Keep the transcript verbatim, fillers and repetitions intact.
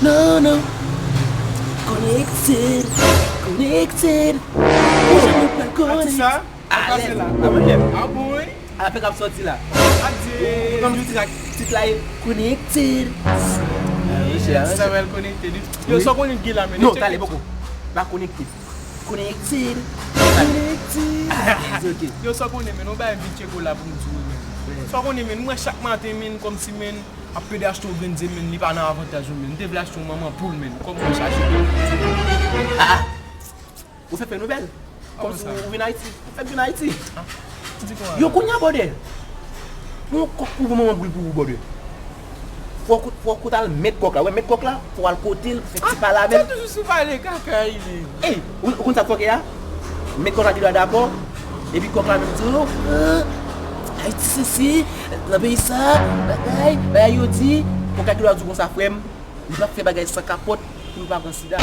Non, non. Connected. Connected. Ou janm pral connected. Atis sa? Sa pase la? A mwen menm. A bon, wi? Apre k ap soti la. Adye. Ou konn ti trak, tit la e connected. Sa bèl connected. Yo, sa w konnen ki gen la, men. Non, tale poko. Pa connected. Connected. Connected. Ok. Yo, sa w konnen, men, nou bay vit tcheko la pou m di w, men. Sa w konnen, men, mwen chak maten, men, kòmsi, men, ap pede achte yon grenn ze, men, li pa nan avantaj ou, men. M te vle achte yon manman poul, men. Kòm mwen chache. Ah, ah. Ou fè fè nouvèl. Kòmsi ou vin Ayiti. Ou fèk vin Ayiti. Yo, kounye a, brother. Yon kòk pou manman boul pou ou, brother. Fòk ou, fòk ou t al met kòk la. Wè, met kòk la, fò w al kote l, fè ti pale avè l. Sa toujou sou pale kaka, li. Ey, ou, ou konn sa k fòk ye a? Met kòk la ki dwa dakò. Epi kòk la menm di, oh, euh, Ayiti sesi, nan peyi sa, bagay, bagay yo di, kòk la ki dwa di w konsa, frè m, li p ap fè bagay san kapòt pou l pa pran sida.